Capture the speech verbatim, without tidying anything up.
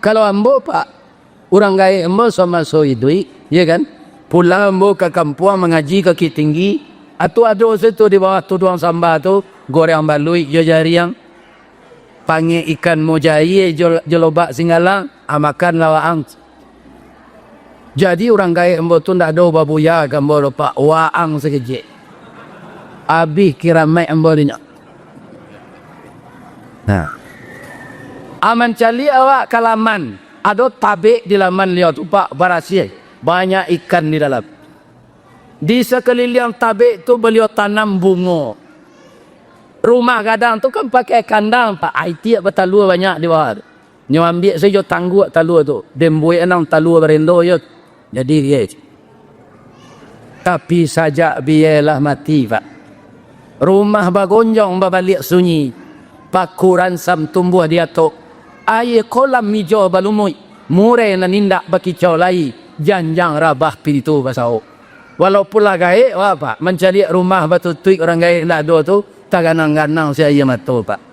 Kalau ambo, Pak, urang gaek ambo samaso iduik, ya kan? Pulang ambo ka kampuang mangaji ka Bukiktinggi, atu ado situ di bawah tuduang samba tu, goreng baluik jo jariang, pangek ikan mujair jo, jo lobak singgalang, ah, makanlah waang. Jadi urang gaek ambo tu ndak ado babuya ka ambo doh, Pak, waang sakecek. Abih kiramaik ambo dinyo. Nah. Ah, mancaliak awak ka laman. Ado tabek di laman liau tu, Pak, barasiah. Banyak ikan di dalam. Di sakaliliang tabek tu baliau tanam bungo. Rumah gadang tu kan pakai kandang, Pak. Ai tiak batalua banyak di bawah tu. Nyo ambiak sajo tangguak talua tu. Den buek nan talua barendo yo. Jadi, ye. Tapi sajak biyai lah mati, Pak. Rumah bagonjong babaliak sunyi, paku ransam tumbuah di atok, aia kolam mijo balumuik, murai nan indak bakicau lai, janjang rabah pintu basaok. Walaupun lah gaek, wak, Pak, mancaliak rumah batutuik urang gaek indak ado tu, taganang-ganang si aia mato, Pak.